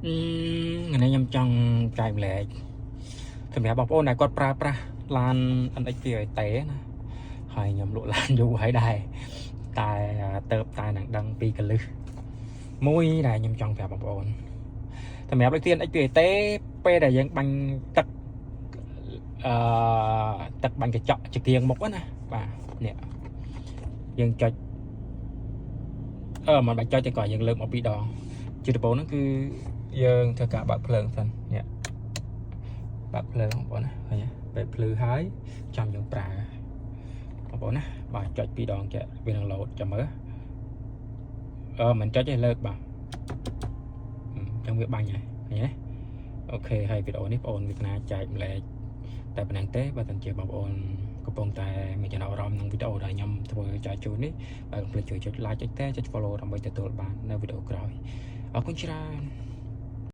ថ្ងៃនេះខ្ញុំចង់ចែករំលែកសម្រាប់បងប្អូនដែលគាត់ប្រើប្រាស់ឡាន NX 200T ណាហើយខ្ញុំលក់ឡានយូរហើយដែរតែទៅតែនឹងដឹងពីកលឹះមួយដែលខ្ញុំចង់ប្រាប់បងប្អូនសម្រាប់លេខទី NX 200T ពេលដែលយើងបាញ់ទឹកអឺទឹកបាញ់កញ្ចក់ចង្គៀងមុខណាបាទនេះយើងចុចអឺមិនបាច់ចុចទេក៏យើងលើកមកពីរដងជាដំបូងហ្នឹងគឺយើងធ្វើការបើកភ្លើងសិននេះបើកភ្លើងបងប្អូនណាឃើញទេពេលភ្លឺហើយចាំយើងប្រើបងប្អូនណាបាទចុចពីរដងចេះវានឹងលោតចាំមើលអឺមិនចុចទេលើកបាទអញ្ចឹងវាបាញ់ហើយឃើញទេOK ហើយវីដេអូនេះបងប្អូនវាកណាចែករំលែកតែប៉ុណ្ណឹងទេបើសិនជាបងប្អូនកំពុងតែមានចំណាប់អារម្មណ៍នឹងវីដេអូដែលខ្ញុំធ្វើចែកជូននេះបាទកុំភ្លេចជួយចុច like ចុច share ចុច follow ដើម្បីទទួលបាននៅវីដេអូក្រោយអរគុណច្រើន។